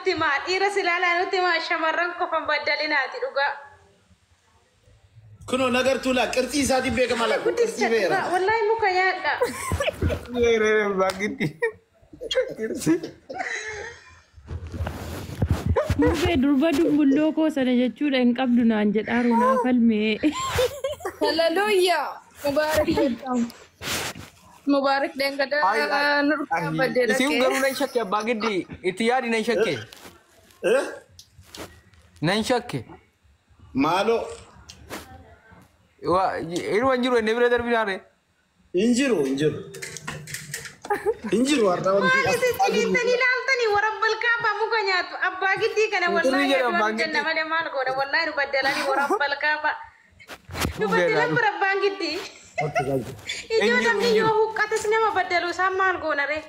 nutti himaa, dhiiras ilaalaa nutti himaa, shamarran qofan baddalinaati dhugaa. Kunoo nagartuu laa qirxii isaatiin beekama laa Guddisa qirxii beera. dhugaa, wallaahi muka nyaadha. Abbaa Giddii. Mubee durba dumbulloo koo sana jechuudha hin qabdu naan jedhaaru naa falmee. Hallelujah. Mubarak jedhamu. Mubarak deengadaa nurkaa badee Isin dhaqee. garuu nan shakke Abbaa Giddii itti yaadi nan shakke. Eh? Nan shakke. Maaloo Yeroo hin jiru inni bira darbinaare. hin jiru hin jiru. Hin jiru har'a wanti Maal as isin ciniintanii ilaaltanii warra balkaabaa muka nyaatu abbaa giddii kana wallaahi jedha aduun abbaan jenna giddii. malee maal godha wallaahi nu baddalanii warra balkaabaa. Nu baddalan Mubee bira abbaan giddii. Ijoo Hin jiru, namni hin yoo jiru. huqqates nama baddalu isaan maal goona ree?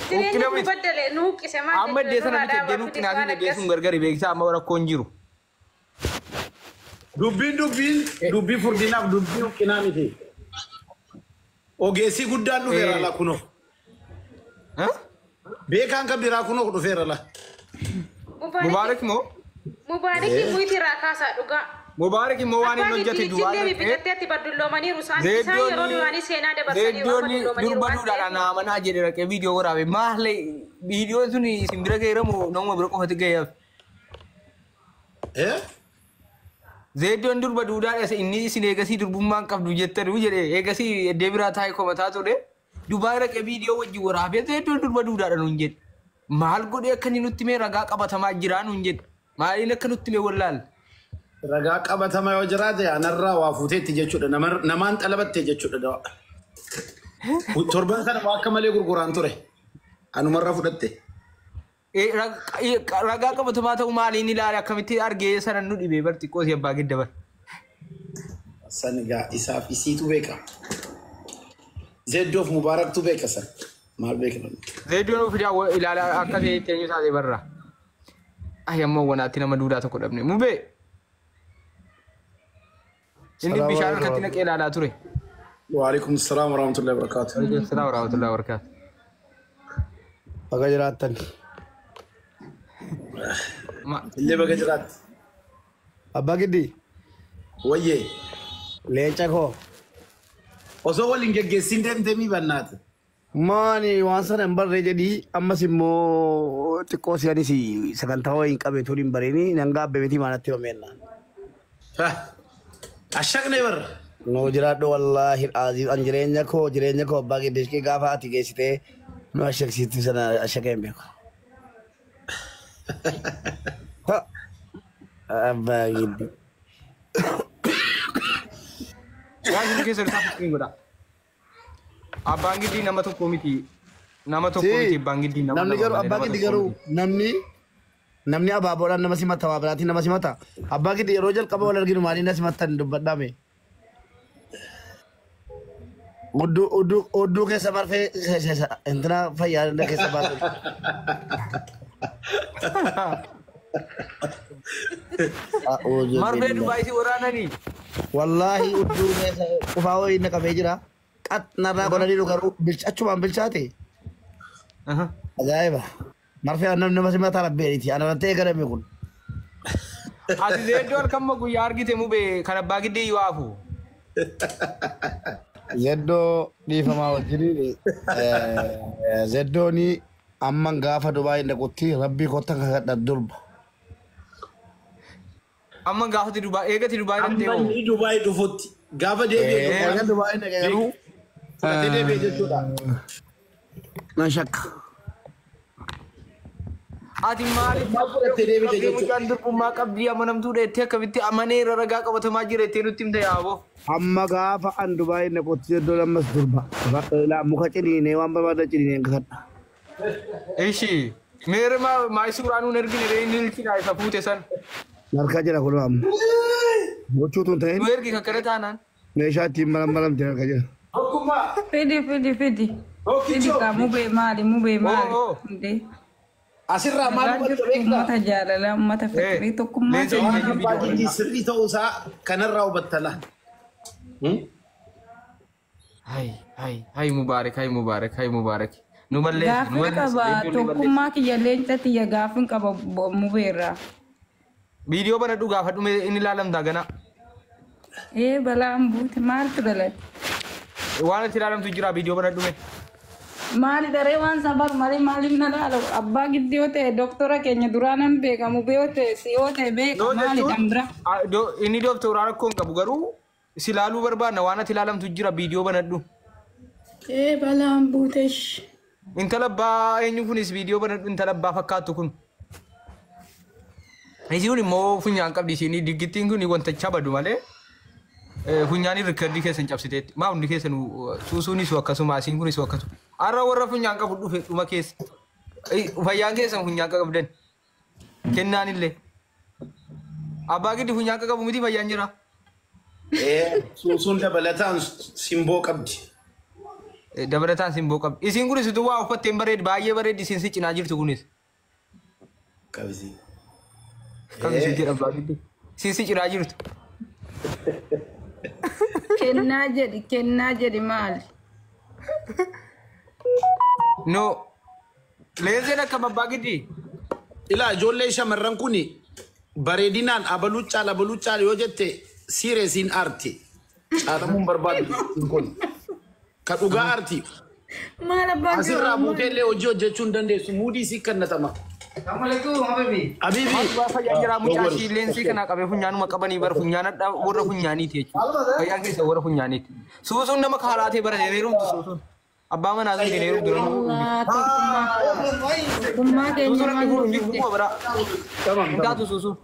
Jireenya Huqqina nu miti. baddale nu huqqise maal Amma jechuudha iddee sana nurraa miti iddee dhaabaa nutti fidis waan naafin iddee akkas. sun gargari beeksisaa amma rakkoo hin jiru. Dubbiin dubbiin dubbii furdinaaf dubbii huqqinaa miti. Ogeessi guddaan dhufeera laa kunoo. Beekaan kan biraa kunoo dhufeera laa. Mubaarak moo? Mubaarik muyti irraa kaasaa dhugaa. Mubaarak immoo waan Abbaa inni hojjete giddii duwwaa ijillee dhaqee bibbicattee atti baddulloomaniiru isaan isaan yeroo duraanii seenaa dabarsaniiru amma Zeeddoonni dulloomaniiru durba waan duudhaadhaan ta'eef. amanaa jedhe dhaqee viidiyoo waraabe maallee viidiyoon sun isin bira ga'eera moo nama bira qofatti ga'eef. Eh? Zeeddoon durba duudhaadha inni isin eegasii durbummaan qabdu jettanu jedhe eegasii iddee biraa taa'ee komataa ture. Dubaay dhaqee viidiyoo wajjin waraabee zeeddoon durba duudhaadha nuun jedhe. Maal godhee akka inni nutti mee ragaa qabatamaa jiraa nuun jedhe. Maaliin akka nutti mee wallaal. Ragaa qabatamaa yoo jiraate anarraa waa fuuteetti jechuudha. Namaan xalabatte jechuudha dawaa. Torban sana waa akka malee gurguraan ture. Anumarraa fudhatte. Ragaa qabatamaa ta'uu maaliin ilaale akkamitti argee sana nu dhibee bar xiqqoo si abbaa gidda bar. San egaa isaaf isiitu beeka. Zeeddoof Mubaaraktu beeka san. Maal beeka namni? Zeeddoon of ilaala akka ta'e eenyu taate barra. Ay ammoo wanaatti nama duudaa tokko dhabne. Mubee. Inni Salaamu bishaan alaikum. harkatti naqee ilaalaa ture. Waalaikum salaam warahmatullahi wabarakatuh. Waalaikum salaam warahmatullahi wabarakatuh. Baga jiraattan. Illee baga jiraatte. Abbaa Giddii Wayyee. leenca koo. Osoo waliin geggeessin deemtee mi bannaate? Maani waan sana hin barree jedhii ammas immoo xiqqoo si anis sagantaa wayii hin qabe tun hin bareeni nan gaabbe miti maanatti himameenna. Ashaqne barra. Nuu jiraadhu wallaahi aziz an jireenya koo abbaa Giddii ishee gaafa ati geessitee nu ashaqsiistu sana ashaqee hin beeku. Ha! Abbaa Giddii. Waan isin keessa hirtaa fakkiin godha. Abbaan giddii nama tokko miti. Nama tokko miti abbaan giddii nama Namni lama garuu malee abbaa nama Giddii tokko garuu miti. namni abaaboodhaan nama simata waa biraatiin nama simata. Abbaa Giddii yeroo jalqaba wal arginu maaliin na simattan dubbadhaame. Odduu odduu odduu keessa marfee intina fayyaa keessa baatu. Marfee Dubaay si waraananii. Wallaahi odduu keessa qufaa wayii na qabee jira. Qat narraa godhaniiru garuu achumaan bilchaate. Ajaa'iba. Marfee namni nama simataa rabbeediti. Ana natti eegalame kun. Ati zeeddoo halkan guyyaa argite mubee kan abbaa giddii yoo hafu. Zeddoo dhiifamaa wajjiniin zeddooni amman gaafa Dubaay dhaqutti rabbii kottan kakadha durba. Amma gaafati Dubaay eegati Dubaay dhaqxee Amma hoo. inni Dubaay dhufutti gaafa deebi'e Erga Dubaay dhaqe garuu fudhatee deebi'e jechuudha. nan shakka. Ati maaliif Maal fudhattee deebite qabdee jechuudha? mucaan durbummaa qabdii amanamtuu dheettee akkamitti amaneera ragaa qabatamaa jira jettee nutti himte yaaboo. Amma gaafa an Dubaay dhaqutti zeddoo ammas durba. Muka ciniinee waan barbaada ciniinee kakadha. Ishi meere maa suuraa nuun ergine ree inni ilchidha isa fuute san. Narkaa jira kun amma. Gochuutu hin ta'in Nu ergi kakkana taanaan. meeshaa ittiin marammaramte narka jira. Tokkummaa. Fidi fidi fidi. Fidi kaa mubee maali mubee maali. Oo, oo. Hundee. Asirraa maal Nagaan hubatta jirtu beektaa? uummata jaalalaa uummata fikirii tokkummaa Leenca Waan inni abbaa giddii sirrii ta'uusaa kanarraa hubatta laa. Hay hay hay Mubaarak hay Mubaarak hay Mubaarak. Nu balleessi. Nu Gaaffii balleessi. qaba Zeeddoon ni balleessi. tokkummaa kiyya leenca tiyya gaaffiin qaba mubeerraa. Viidiyoo bana dhugaaf dhume inni ilaalamtaa gana. Ee balaan buute maaltu galate? Waan itti ilaalamtu jira viidiyoo bana dhume. Maali daree waan sabar malee maaliif na laala? Abbaa giddi yoo ta'e doktora keenya duraa nan beeka mubee yoo ta'e si yoo ta'e beeka Yoo maali jechuun dambira? inni dooktoraa rakkoo hin qabu garuu si ilaaluu barbaadna waan ati ilaalamtu jira viidiyoo banadhu. Ee balaan buutesh. Intala abbaa eenyu kunis viidiyoo banadhu intala abbaa fakkaattu kun. Isiin immoo funyaan qabdi isiin diggittiin kun wanta badu malee funyaan riikardii keessan cabsiteetti. Maa hundi keessan suusuunis akkasuma asiin kunis akkasuma. Har'a warra funyaan qabu dhufe dhuma keessa. Fayyaan keessan funyaan qabdan. Kennaan illee. Abbaa giddi funyaan qabu miti fayyaan jira. Suusuun dabalataan simboo qabdi. Dabalataan simboo qabdi. Isiin kunis utuu waa uffatteen bareedi baay'ee bareedi isiin si cinaa jirtu kunis. Qabsi. Kam isiin jedha abbaa giddi. Isiin si cinaa jirtu. Kennaa jedhi maali? No. Leenseen akkam abbaa giddi. Ilaa ijoollee shamarran kun bareedinaan abaluu caala abaluu caala yoo jette siireesiin aarti. Caalamuun barbaadu kun. Ka dhugaa aarti. Maal abbaa Asirraa buutee hojii hojjechuu hin dandeessu. Muudii sii kennatama. Assalamualaikum, Habibi. Abibi. Maal fayyaan jira mucaa ishii leensii kana qabee funyaanuma qabanii bara funyaan adda warra funyaaniiti jechuudha. Fayyaan keessa warra funyaaniiti. Suusuun nama kaalaatee bara heerumtu suusuun. Abbaa manaa sun heerumtu. Tokkummaa keenya Suusuun maal inni nuuf fuudhu fidde? fuudhu bara. Hin taatu suusuun.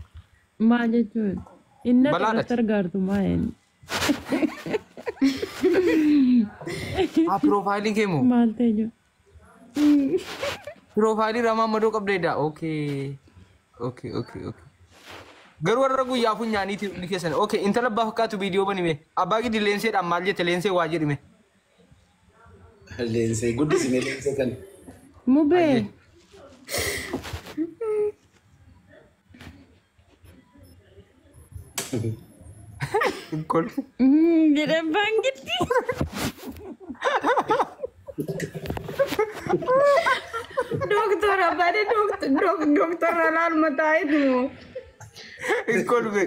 Maal jechuun? Inni Balaadha. asirratti argaartu maal? Haa piroofaayilii kee moo? Maal ta'e jiru? Piroofaayilii Ramaa Madoo qabdeedha. Okay. Okay, okay, okay. Garuu warra guyyaa funyaaniiti hundi keessan. Okay, intala abbaa fakkaatu viidiyoo banime. Abbaa gidi leenseedhaan maal jette leensee waa jedhime. Leensee guddisime leensee kan. Mubee. Kolfi. Jedhe abbaan giddi. Doktora bade doktora laalma taa'etu moo? Kolfi.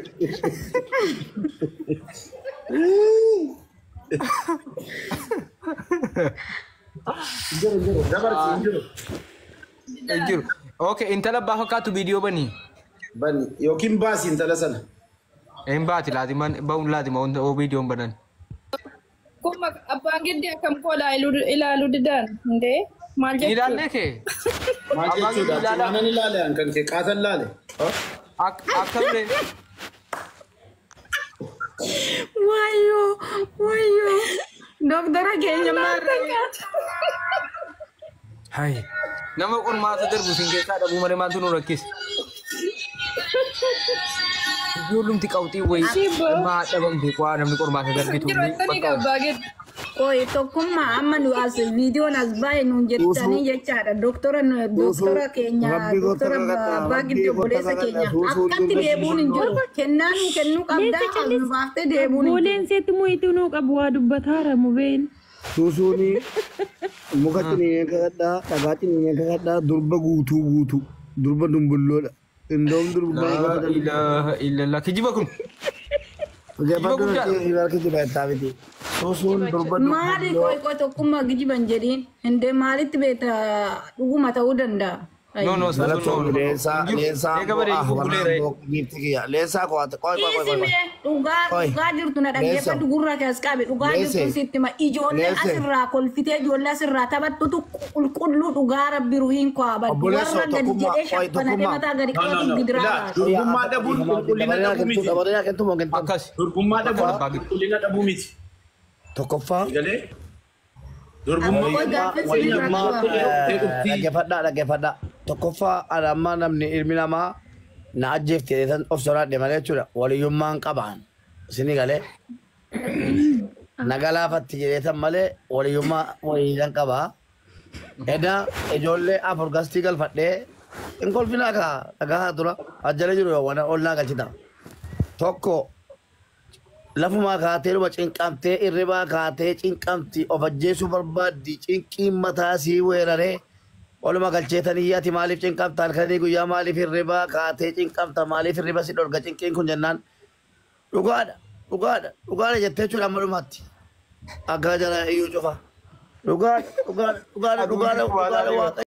Jiru jiru dabarsi hin jiru. Hin jiru. Okay, intala abbaa fakkaatu viidiyoo banii. Bani yookiin baasi intala sana. Hin baati laatiman ba'uun laatima wanta oo viidiyoon banan. Kuma abbaan giddi akkam koolaa ilaaluu didaan hundee maal Ni jechuudha? ilaallee kee? Maal Abbaa giddi jechuudha? ilaalaa. Waanan ilaale an kan kee qaatan laale. Akka biree. Wayyoo wayyoo doktora keenya maal? Hai. Nama qormaata darbu siin keessaa dhabuu malee maaltu nu rakkise? Ijoollumti qawxii wayii maa dhabamte waa namni qormaata darbitu. Jiraattanii abbaa giddi. Qoy tokkummaa amma nu as viidiyoon as bahe nuun jettanii jechaadha. Doktora doktora keenya Rabbi doktora goota kadhadha, abbaa giddi Rabbi obboleessa goota keenya kadhadha, suusuun akkatti durba deebuun hin jiru. Kennaa nuu kennuu qabdaa as nu baaftee deebuun hin jiru. Leenseetti mu'iituu nuu qabu waa dubbataara mubeen. Suusuuni muka ciniinee kakadhaa, dhagaa ciniinee kakadhaa, durba guutuu guutuu, durba dumbulloodha. Indoom durbummaa Laa kakadhaa. ilaaha illallah. Kijiba kun. Jabaatu guddaadha. harki jibaattaa miti. Suusuun durba Maali dumbulloo. qoy qoy tokkummaa gijiban jedhiin hindee maalitti beekta dhuguma ta'uu danda'a. No no suusuun Mallattoo no no. leensaa leensaa Eega bareedu bubbuleera. giifti kiyya. Leensaa qo'ate qoy qoy qoy qoy. Dhiisime dhugaa Qoy. dhugaa jirtu na dhaggeeffadhu gurra kees qabe dhugaa Leesse. jirtu sitti ma ijoollee Leesse. asirraa kolfitee ijoollee asirraa taphattutu qulqulluu dhugaa rabbi ruhiin koo abaddu Obboleessoo, warra gadi tokkummaa, jedhee qoy, shaffanatee tokkummaa. mataa gadi No no qabatu no. gidiraa Ilaa baata. durbummaa dhabuun qulqullina dhabuu miti. Dabalee kentu moo kentu. Akkas. Durbummaa dhabuun Abbaa giddi. qulqullina dhabuu miti. Tokkoffaa. Galee durbummaa Qoy gaaffii sirrii Waliyyummaa qaba. dhaggeeffadhaa dhaggeeffadhaa. Tokkoffaa ani amma namni ilmi namaa na ajjeefte jedhee of sodaadhe malee jechuudha. Waliyyummaan qabaan isinii galee na galaafatti jedhee malee waliyyummaa waliinan qabaa. Eda ijoollee afur gastii galfadhee hin kolfinaa kaa dhagaa dura ajjalee jiru waan ol naa galchita. Tokko Lafumaa kaatee dhuma cinqamtee irribaa kaatee cinqamti of ajjeesuu barbaaddi cinqiin mataa sii weeraree oluma galcheetanii ati maaliif cinqamta halkanii guyyaa maaliif hirribaa kaatee cinqamta maaliif hirriba si dhorga cinqiin kun jennaan dhugaadha dhugaadha dhugaadha jettee jechuudha amma dhumaatti akka jala iyyuu cufa dhugaadha dhugaadha dhugaadha dhugaadha dhugaadha waaqa.